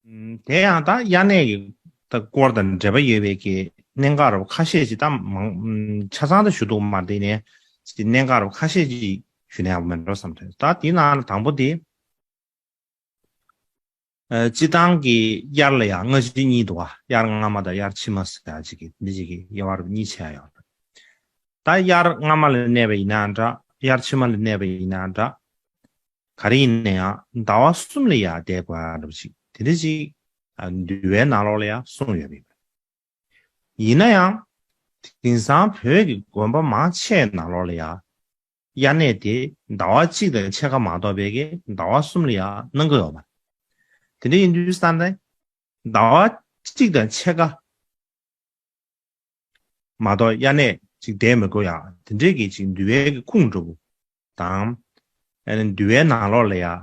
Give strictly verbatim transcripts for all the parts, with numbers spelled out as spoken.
ཨུམ། དེ་ཡང་ད་དབྱར་གནས་ཀྱི་ད་སྐོར་དང་འབྲེལ་བ་ཡོད་པའི་གི་གནད་འགག་རུ་ཁ་ཤས་ཅིག་ད་མང་ཨུམ་ཆ་ཚང་ད་ཞུ་ཐུབ་མ་རེད་ནས་ཅིག་གནད་འགག་རུ་ཁ་ཤས་ཅིག་ཞུ་ན་ཡག་པོ་མེད་འགྲོ་བསམ་ཐོས། ད་དེའི་ནང་ལ་དང་པོ་དེ། ཨ། སྤྱིར་བཏང་གི་དབྱར་ལ་ཡང་སྔ་ཕྱི་གཉིས་འདུག་བ། དབྱར་སྔ་མ་དང་དབྱར་ཕྱི་མ་ཟེར་ཡག་ཅིག་གི་འདི་ཅིག་གི་དབྱེ་བ་རུ་གཉིས་ཕྱེ་ཡོད། ད་དབྱར་སྔ་མ་ལ་གནས་པ་ཡིན་ན་འདྲ། དབྱར་ཕྱི་མ་ལ་གནས་པ་ཡིན་ན་འདྲ། ག་རེ་ཡིན་ན་ཡང་ཟླ་བ་གསུམ་ལ་ཡང་བསྡད་དགོས་ཡག་འདྲ་པོ་ཅིག་དེ་འདྲ་ཅིག་ཨ། འདུལ་བའི་ནང་ལོགས་ལ་ཡང་གསུངས་ཡོད་པ་ཡིན་པ། ཡིན་ན་ཡང་དེང་སང་བོད་ཀྱི་དགོན་པ་མང་ཆེ་ནང་ལོགས་ལ་ཡང་དབྱར་གནས་དེ་ཟླ་བ་གཅིག་དང་ཕྱེད་ཀ་མ་གཏོགས་པའི་གི་ཟླ་བ་གསུམ་ལ་ཡང་གནང་གི་ཡོད་མ་རེད། དེ་འདྲ་ཡིན་དུས་ཙང་ནས་ཟླ་བ་གཅིག་དང་ཕྱེད་ཀ་མ་གཏོགས་དབྱར་གནས་ཅིག་བསྡད་མི་དགོས་ཡག་དེ་འདྲའི་གི་ཅིག་འདུལ་བའི་གི་ཁུངས་འདྲ་པོ་དང་། ཨ་ནི་འདུལ་བའི་ནང་ལོགས་ལ་ཡང་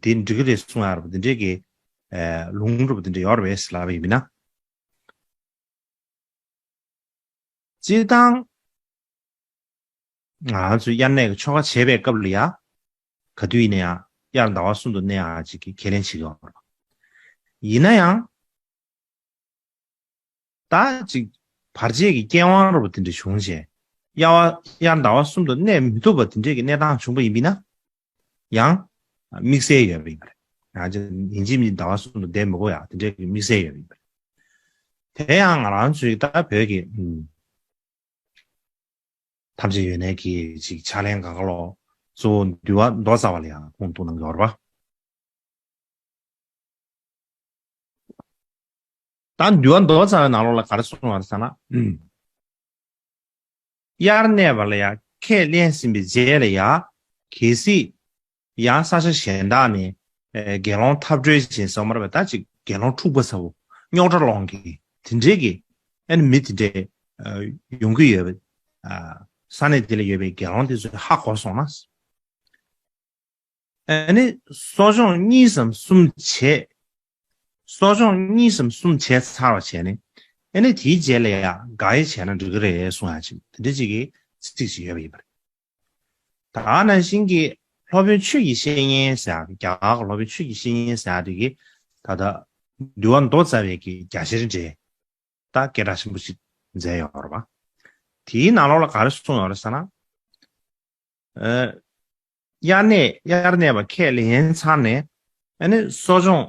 དེ་འགྲིག་གི་རེད་གསུང་ཡག་འདྲ་པོ་དེ་འདྲའི་གི་ལུང་འདྲ་པོ་དེ་འདྲ་ཡོད་རེད་པས་ལབ་པ་ཡིན་ན། སྤྱིར་བཏང་ང་ཚོས་དབྱར་གནས་ཀྱི་ཆོ་ག་བྱེད་པའི་སྐབས་ལ་ཡང་ག་དུས་ཡིན་ན་ཡང་དབྱར་ཟླ་བ་གསུམ་དུ་གནས་ཡག་ཅིག་གི་ཁས་ལེན་བྱེད་ཀྱི་ཡོད་རེད། ཡིན་ན་ཡང་ད་ཅིག་བར་ཆད་ཀྱི་རྐྱེན་དབང་འདྲ་པོ་དེ་འདྲ་བྱུང་བྱས། དབྱར་བ་དབྱར་ཟླ་བ་གསུམ་དུ་གནས་མི་ཐུབ་པ་དེ་འདྲའི་གི་གནས་སྟངས་བྱུང་པ་ཡིན་པས་ན། ཡང་དམིགས་བསལ་ཡོད་པ་ཡིན་པ་རེད། ཡང་ཅིག་ཡིན་གཅིག་མིན་གཅིག་ཟླ་བ་གསུམ་དུ་བསྡད་མི་དགོས་ཡག་དེ་འདྲའི་གི་དམིགས་བསལ་ཡོད་པ་ཡིན་པ་རེད། དེ་ཡང་ང་རང་ཚོའི་ད་བོད་ཀྱི་ཨུམ། ཐམས་ཅད་ཡོད་གནས་ཀྱི་ཅིག་ཕྱག་ལེན་གང་ག་ལོ་གཙོ་བོ་འདུལ་བ་མདོ་རྩ་བ་ལ་ཡང་ཁུངས་གཏུགས་གནང་གི་ཡོད་རེད་པ། ད་འདུལ་བ་མདོ་རྩ་བའི་ནང་ལོགས་ལ་ག་རེ་གསུངས་པ་རེད་ཟེར་ན། དབྱར་གནས་པ་ལ་ཡང་ཁས་ལེན་ཟིན་པའི་རྗེས་ལ་ཡང་གལ་སྲིད་ཡང་ས་ཆ་གཞན་དག་ནས་ཨེ་དགེ་སློང་འཐབ་གྲོལ་ཅན་ཟེར་བ་མ་རེད་པས། ད་ཅིག་དགེ་སློང་འཁྲུག་པ་ཟེར་བོ་རྙོག་དྲ་སློང་མཁན་དེ་འདྲའི་གི་ཨ་ནི་མི་དེ་འདྲའི་ཨ་ཡོང་གི་ཡོད་པས། ཨ་ས་གནས་དེ་ལ་ཡོད་པའི་དགེ་སློང་དེ་ཚོས་ཧ་གོ་སོང་ན། ཨ་ནི་གསོ་སྦྱོང་གཉིས་སམ་གསུམ་བྱས། གསོ་སྦྱོང་གཉིས་སམ་གསུམ་བྱས་ཚར་བ་བྱས་ནས། ཨ་ནི་དེའི་རྗེས་ལ་ཡང་དགག་དབྱེ་བྱས་ན་འགྲིག་གི་རེད་གསུང་ཡག་ཅིག་དེ་འདྲ་ཅིག་གི་ཚིག་ཅིག་ཡོད་པ་ཡིན་པ་རེད། ད་ག་ནང་བཞིན་གྱི་སློབ་དཔོན་ཆོས་ཀྱི་བཤེས་གཉེན་ཟེར་ཡག་གི་རྒྱ་གར་གྱི་སློབ་དཔོན་ཆོས་ཀྱི་བཤེས་གཉེན་ཟེར་ཡག་དེ་གི་ད་ལྟ་འདུལ་བ་མདོ་རྩ་བའི་གི་རྒྱ་ཆེར་འགྲེལ། ད་སྐད་གྲགས་ཆེན་པོ་ཞིག་མཛད་ཡོད་རེད་པ། དེའི་ནང་ལོགས་ལ་ག་རེ་གསུངས་ཡོད་རེད་ཟེར་ན། ཨ་དབྱར་གནས་དབྱར་གནས་པ་ཁས་ལེན་ཚར་ནས་ཨ་ནི་གསོ་སྦྱོང་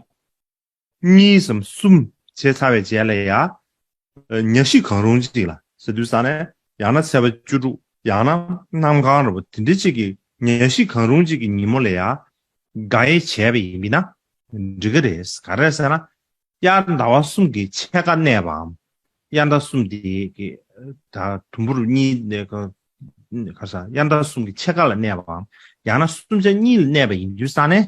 གཉིས་སམ་གསུམ་བྱས་ཚར་བའི་རྗེས་ལ་ཡ། ཨ་ཉ་ཤི་གང་རུང་ཅིག་ལ་ཟེར་དུས་ཙ་ནས་ཡང་ན་ཚེས་པ་བཅུ་དྲུག་ཡང་ན་གནམ་གང་འདྲ་པོ་དེ་འདྲ་ཅིག་གི་ཉ་ཤི་གང་རུང་ཅིག་གི་ཉིན་མོ་ལ་ཡ་དགག་དབྱེ་བྱས་པ་ཡིན་པས་ན་འགྲིག་གི་རེད། ག་རེ་ཟེར་ན། དབྱར་ཟླ་བ་གསུམ་གྱི་ཕྱེད་ཀ་གནས་པའམ། དབྱར་ཟླ་གསུམ་དེ་གི་ད་དུམ་བུར་གཉིས་ནས་ག་ག་ས་དབྱར་ཟླ་གསུམ་གྱི་ཕྱེད་ཀ་ལ་གནས་པའམ། ཡང་ན་གསུམ་ཆ་གཉིས་ལ་གནས་པ་ཡིན་དུས་ཙ་ནས།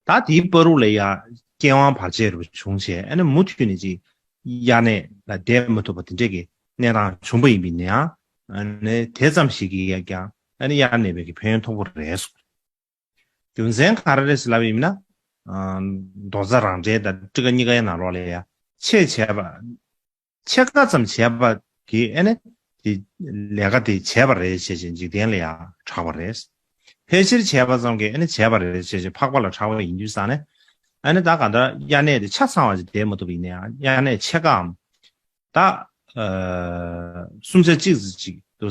ད་དེའི་བར་དུ་ལ་ཡ་རྐྱེན་དབང་བར་ཆད་རུ་བྱུང་བྱས་ཨ་ནི་མུ་མཐུད་ནས་ཅིག་དབྱར་གནས་ལ་བསྡད་མ་ཐུབ་པ་དེ་འདྲས་ཀྱི་གནས་སྟངས་བྱུང་པ་ཡིན་པས་ན་ཡང་ཨ་ནི་དེ་ཙམ་ཞིག་གིས་ཡ་ཀྱང་ཨ་ནི་དབྱར་གནས་པའི་གི་ཕན་ཡོན་མཐོ་པོ་རེད་གསུངས། རྒྱུ་མཚན་ག་རེ་རེད་ཟེར་ལབ་ཡིན་ན། ཨ་མདོ་རྩ་རང་འགྲེལ་དང་ཊཱི་ཀ་གཉིས་ཀའི་ནང་ལོགས་ལ་ཡ་ཆེས་བྱས་པ། ཕྱེད་ཀ་ཙམ་བྱས་པ་གིས་ཨ་ནི་དེ་ལས་ཀ་དེ་བྱས་པ་རེད་བྱས་བྱས་འཇིག་རྟེན་ལ་ཡང་གྲགས་པ་རེད། ཕལ་ཆེར་བྱས་པ་ཙམ་གྱིས་ཨ་ནི་བྱས་པ་རེད་བྱས་བྱས་འཕགས་པ་ལ་གྲགས་པ་ཡིན་དུས་ཙང་ནས་ཨ་ནི་ད་ག་འདྲ་དབྱར་གནས་དེ་ཆ་ཚང་བ་ཞིག་བསྡད་མ་ཐུབ་པ་ཡིན་ན་ཡང་དབྱར་གནས་ཕྱེད་ཀའམ། ད་ཨ་གསུམ་ཆ་གཅིག་ཙམ་ཅིག་ཏུ་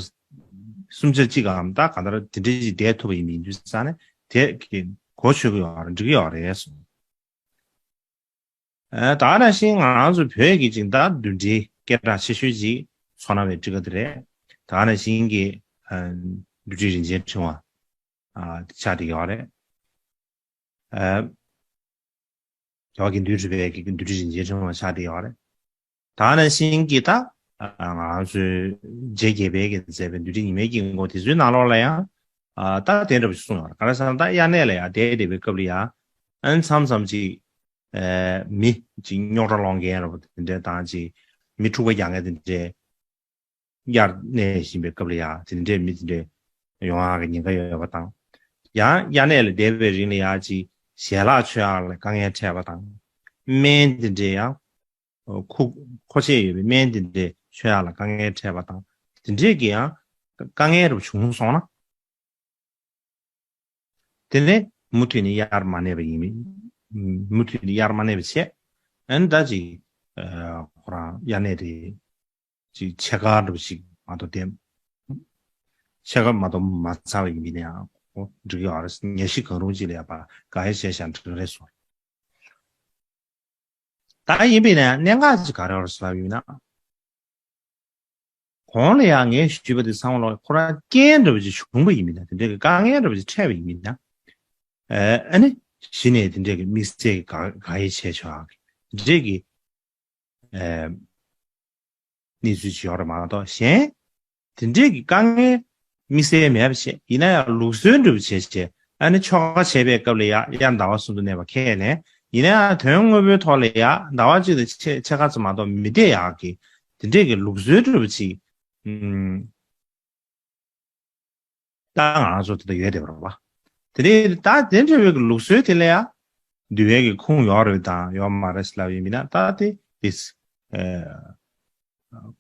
གསུམ་ཆ་གཅིག་གམ་ད་ག་འདྲ་དེ་འདྲ་ཞིག་བསྡད་ཐུབ་པ་ཡིན་དུས་ཙང་ནས་དེ་གི་གོ་ཆོད་ཀྱི་ཡོད་རེད། འགྲིག་གི་ཡོད་རེད་གསུངས། ཨ་ད་ག་ནང་བཞིན་ང་རང་ཚོ་བོད་ཀྱི་ཅིག་ད་འདུལ་འགྲེལ་སྐད་གྲགས་ཆེ་ཤོས་ཅིག་ཚོར་སྣང་བའི་ཊཱི་ཀ་དེ་རེད། ད་ག་ནང་བཞིན་གྱི་ཨ་འདུལ་བྲིས་རིན་ཆེན་ཕྲེང་བ་ཨ་ཆགས་བསྡད་ཡོད་རེད། ཨ་རྒྱལ་བ་དགེ་འདུན་གྲུབ་པའི་གི་འདུལ་བྲིས་རིན་ཆེན་ཕྲེང་བ་ཆགས་བསྡད་ཡོད་རེད། ད་ག་ནང་བཞིན་གྱི་ད་ཨ་ང་རང་ཚོའི་རྗེ་བརྒྱད་པའི་གི་མཛད་པའི་འདུལ་བྲིས་ཉི་མའི་དཀྱིལ་འཁོར་དེ་ཚོའི་ནང་ལོགས་ལ་ཡང་ཨ་ད་དེ་འདྲ་པོ་ཞིག་གསུངས་ཡོད་རེད། ག་རེ་ཟེར་ན་ད་དབྱར་གནས་ལ་ཡང་བསྡད་བསྡད་པའི་སྐབས་ལ་ཡང་ཨ་ནི་མཚམས་མཚམས་ཅིག་ཨེ་མི་ཅིག་རྙོག་དྲ་སློང་མཁན་ར་བ་དེ་འདྲ་དང་ཅིག་མི་འཁྲུག་པ་རྒྱག་མཁན་དེ་འདྲས་དབྱར་གནས་བཞིན་པའི་སྐབས་ལ་ཡང་དེ་འདྲས་མི་དེ་འདྲས་ཡོང་ཡག་གི་ཉེན་ཁ་ཡོད་པ་དང་། ཡང་དབྱར་གནས་ལ་བསྡད་པའི་རིང་ལ་ཡང་ཅིག་ཞལ་ལག་མཆོད་ཡག་ལ་དཀའ་ངལ་འཕྲད་པ་དང་། སྨན་དེ་འདྲས་ཡང་མཁོ་མཁོ་ཆས་ཡོད་པའི་སྨན་དེ་འདྲས་མཆོད་ཡག་ལ་དཀའ་ངལ་འཕྲད་པ་དང་། དེ་འདྲས་ཀྱི་ཡང་ དཀའ་ངལ་རུ་བྱུང་སོང་ན། དེ་ནས་མུ་མཐུད་ནས་དབྱར་མ་གནས་པ་ཡིན་མིན། མུ་མཐུད་ནས་དབྱར་མ་གནས་པ་བྱས། ཨ་ནི་ད་ཅིག་ཁོ་རང་དབྱར་གནས་དེ་ཅིག་ཕྱེད་ཀ་འདྲ་པོ་ཞིག་མ་གཏོགས་བསྡད། ཕྱེད་ཀ་མ་གཏོགས་མ་ཚར་བ་ཡིན་པ་ཡིན་ན་ཡང་འགྲིག་གི་ཡོད་རེད། ཉལ་ཤི་གང་རུང་ཅིག་ལ་ཡང་ཕར་དགག་དབྱེ་བྱས་བཞག་འགྲིག་གི་རེད་ཟེར། ད་ཡིན་པས་ན་གནད་འགག་ཅིག་ག་རེ་ཡོད་རེད་ཟེར་ལབ་ཡིན་ན། གོང་ལ་ཡང་ངས་ཞུས་པ་དེ་ཚང་མ་ལ་ཁོ་རང་རྐྱེན་འདྲ་པོ་ཅིག་བྱུང་པ་ཡིན་མིན་ན། དེ་འདྲའི་གི་དཀའ་ངལ་འདྲ་པོ་ཅིག་འཕྲད་པ་ཡིན་མིན་ན། ཨ་ནི་གཞི་ནས་དེ་འདྲའི་གི་དམིགས་བསལ་གྱི་དགག་དགག་དབྱེ་བྱས་ཆོག་ཨ། དེ་འདྲའི་གི་གནས་ཚུལ་ཅིག་ཡོད་རེད་མ་གཏོགས། གཞན་དེ་འདྲའི་གི་དཀའ་ངལ་དམིགས་བསལ་མེད་པ་བྱས། ཡིན་ན་ཡང་ལུགས་སྲོལ་འདྲ་པོ་བྱས་བྱས། ཨ་ནི་ཆོ་ག་བྱས་པའི་སྐབས་ལ་ཡང་དབྱར་ཟླ་བ་གསུམ་དུ་གནས་པ་ཁས་ལེན། ཡིན་ན་ཡང་དོན་དངོས་པོའི་ཐོག་ལ་ཡང་ཟླ་བ་གཅིག་དང་ཕྱེད་ཕྱེད་ཀ་ཙམ་མ་གཏོགས་མི་བསྡད་ཡག་གི་དེ་འདྲའི་གི་ལུགས་སྲོལ་འདྲ་པོ་ཅིག་ཨུམ། ད་ང་རང་ཚོ་དེ་འདྲ་ཡོད་བསྡད་པ་རེད་པ། དེ་ནས་ད་དེ་འདྲ་བའི་གི་ལུགས་སྲོལ་དེ་ལ་ཡང་འདུལ་བའི་གི་ཁུངས་ཡོད་རེད་དང་ཡོད་མ་རེད་ལབ་ཡིན་མིན་ན། ད་དེ་དེ་ཨེ་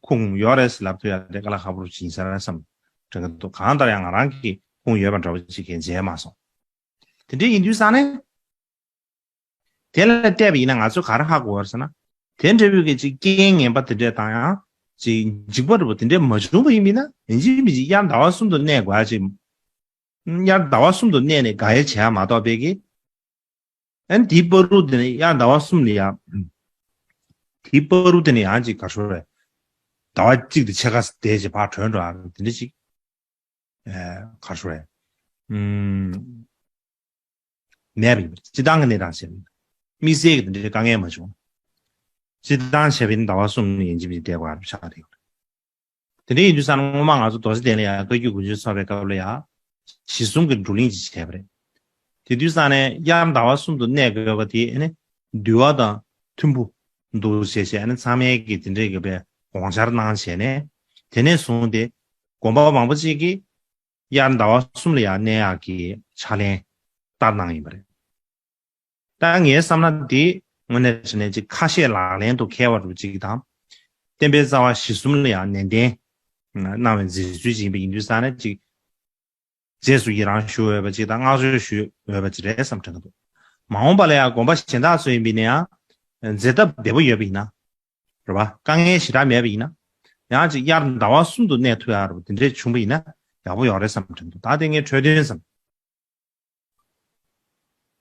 ཁུངས་ཡོད་རེད་ལབ་ཐུབ་ཡ་དེ་དཀའ་ལས་ཁག་པོ་ཅིག་ཡིན་ས་རེད་བསམ་དྲན་གྱི་འདུག་གང་ལྟར་ཡང་ང་རང་གི་ཁུངས་ཡོད་པ་འདྲ་པོ་ཅིག་གས་མཇལ་མ་སོང་། དེ་འདྲ་ཡིན་དུས་ཙང་ནས། དེ་ལ་བལྟས་པ་ཡིན་ན་ང་ཚོས་ག་རེ་ཧ་གོ་བ་རེད་ཟེར་ན། དེ་འདྲ་བའི་གི་ཅིག་རྐྱེན་ངན་པ་དེ་འདྲས་དང་ཡང་ཅིག་འཇིགས་པ་འདྲ་པོ་དེ་འདྲས་མ་བྱུང་བ་ཡིན་མིན་ན། ཡིན་གཅིག་མིན་གཅིག་དབྱར་ཟླ་བ་གསུམ་དུ་གནས་དགོས་ཡ་ཅིག་དབྱར་ཟླ་བ་གསུམ་དུ་གནས་ནས་དགག་དབྱེ་བྱས་ཡ་མ་གཏོགས་པའི་གི། ཨ་ནི་དེའི་བར་དུ་དེ་ནས་དབྱར་ཟླ་བ་གསུམ་ལ་ཡ། དེའི་བར་དུ་དེ་ནས་ཡང་ཅིག་ག་རེ་ཟེར་རེད། ཟླ་བ་གཅིག་དང་ཕྱེད་ཀ་བསྡད་ཅིག་ཕར་གྲོལ་འགྲོ་ཡ་དེ་འདྲ་ཅིག་ཨེ་ག་རེ་ཟེར་རེད། ཨུམ། མེད་པ་ཡིན་པ་རེད། སྤྱིར་བཏང་གི་གནས་སྟངས་བྱས་པ་ཡིན་ན། དམིགས་བསལ་གྱི་དེ་འདྲའི་དཀའ་ངལ་མ་བྱུང་། སྤྱིར་བཏང་བྱས་པ་ཡིན་ན་ཟླ་བ་གསུམ་ཡན་ཆད་མི་བསྡད་དགོས་པ་ཆགས་བསྡད་ཡོད་རེད། དེ་འདྲ་ཡིན་དུས་ཙང་ནས་སྔོན་མ་ང་ཚོ་རྡོ་རྗེ་གདན་ལ་ཡང་བཀའ་བརྒྱུད་དགོན་ཆེན་ཚོགས་པའི་སྐབས་ལ་ཡང་གཞི་གསུམ་གྱི་བགྲོ་གླེང་ཅིག་བྱས་པ་རེད། དེ་དུས་ཙང་ནས་དབྱར་ཟླ་བ་གསུམ་དུ་གནས་དགོས་པ་དེ་ནི་འདུལ་བ་དང་མཐུན་པོ་འདུག་ཟེར་བྱས་ནས་ཚང་མས་ཀྱིས་དེ་འདྲའི་གི་དཔེ་དགོངས་འཆར་གནང་བྱས་ནས། དེ་ནས་བཟུང་སྟེ་དགོན་པ་མང་པོ་ཅིག་གིས་དབྱར་ཟླ་བ་གསུམ་ལ་ཡང་གནས་ཡག་གི་ཕྱག་ལེན་བསྟར་གནང་ཡིན་པ་རེད། ད་ངའི་བསམ་ན་འདི་དངོས་གནས་དྲང་གནས་ཅིག་ཁ་བཤད་ལག་ལེན་དུ་འཁེལ་བ་རུ་ཅིག་དང་། བསྟན་པའི་རྩ་བ་གཞི་གསུམ་ལ་ཡང་ནན་ཏན་གནང་བའི་མཛད་ཚུལ་ཅིག་ཡིན་པ་ཡིན་དུས་ཙང་ནས་ཅིག་རྗེས་སུ་ཡི་རང་ཞུ་འོས་པ་ཅིག་དང་བསྔགས་བརྗོད་ཞུ་འོས་པ་ཅིག་རེད་བསམ་དྲན་གྱི་འདུག་མ་འོངས་པ་ལ་ཡང་དགོན་པ་གཞན་དག་ཚོ་ཡིན་པ་ཡིན་ན་ཡང་མཛད་སྟབས་བདེ་པོ་ཡོད་པ་ཡིན་ན། རེད་པ། དཀའ་ངལ་ཞེ་དྲག་མེད་པ་ཡིན་ན། ཡང་ཅིག་དབྱར་ཟླ་བ་གསུམ་དུ་གནས་ཐུབ་ཡག་རེད་པ། དེ་འདྲས་བྱུང་པ་ཡིན་ན་ཡག་པོ་ཡོད་རེད་བསམ་དྲན་འདུག་ད་དེ་ངས་འཕྲོས་དོན་ཙམ་